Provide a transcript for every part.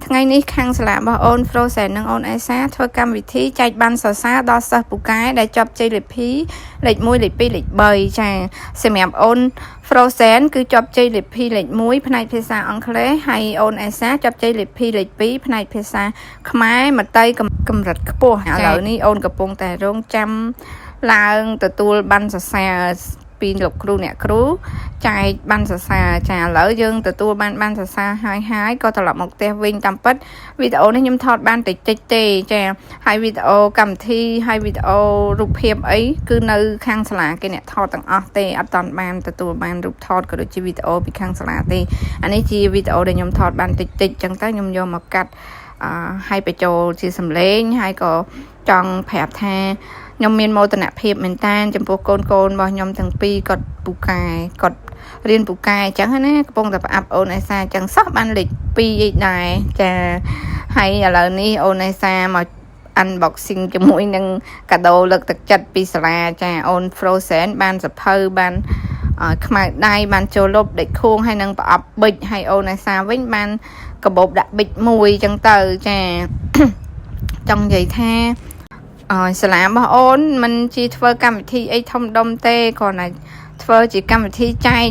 ថ្ងៃនេះខាងសាលារបស់អូន Frozen និងអូនអេសាធ្វើកម្មវិធីចែកប័ណ្ណសរសើរដល់សិស្សពូកែដែលជាប់ជ័យលាភីលេខ1លេខ2លេខ3ចាសម្រាប់អូន Frozen គឺជាប់ជ័យលាភីលេខ1ផ្នែកភាសាអង់គ្លេសហើយអូនអេសាជាប់ជ័យលាភីលេខ2ផ្នែកភាសាខ្មែរមត្តេយ្យកម្រិតខ្ពស់ឥឡូវនេះអូនកំពុងតែរងចាំឡើងទទួលប័ណ្ណសរសើរពីលោកគ្រូអ្នកគ្រូចែកប័ណ្ណសរសើរចាឥឡូវយើងទទួលបានប័ណ្ណសរសើរហើយហើយក៏ត្រឡប់មកផ្ទះវិញតាមពិតវីដេអូនេះខ្ញុំថតបានតិចតិចទេចាហើយវីដេអូកម្មវិធីហើយវីដេអូរូបភាពអីគឺនៅខាងសាលាគេអ្នកថតទាំងអស់ទេអត់តាន់បានទទួលបានរូបថតក៏ដូចជាវីដេអូពីខាងសាលាទេអានេះជាវីដេអូដែលខ្ញុំថតបានតិចតិចចឹងទៅខ្ញុំយកមកកាត់អឺឲ្យបញ្ចូលជាសំឡេងហើយក៏ចង់ប្រាប់ថាខ្ញុំមានមោទនភាពមែនតានចំពោះកូនកូនរបស់ខ្ញុំទាំងពីរគាត់ពូកែគាត់រៀនពូកែអញ្ចឹងណាកំពុងតែផ្អាប់អូនអេសាអញ្ចឹងសោះបានលេខ2អីដែរចាហើយឥឡូវនេះអូនអេសាមក unboxing ជាមួយនឹងកាដូលើកទឹកចិត្តពីសាលាចាអូន Frozen បានសភៅបានខ្មៅដៃបានចូលលុបដេកខួងហើយនឹងប្រអប់ប៊ិចហើយអូនអេសាវិញបានកាបូបដាក់ប៊ិចមួយអញ្ចឹងទៅចាចង់និយាយថាអើសាលារបស់អូនមិនជាធ្វើកម្មវិធីអីធំដុំទេគ្រាន់តែធ្វើជាកម្មវិធីចែក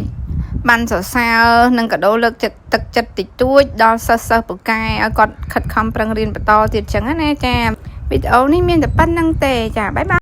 បានសរសើរនិងកាដូលើកចិត្តទឹកចិត្តតិចតួចដល់សិស្សសិស្សពូកែឲ្យគាត់ខិតខំប្រឹងរៀនបន្តទៀតចឹងណាចាវីដេអូនេះមានតែប៉ុណ្្នឹងទេចា bye bye.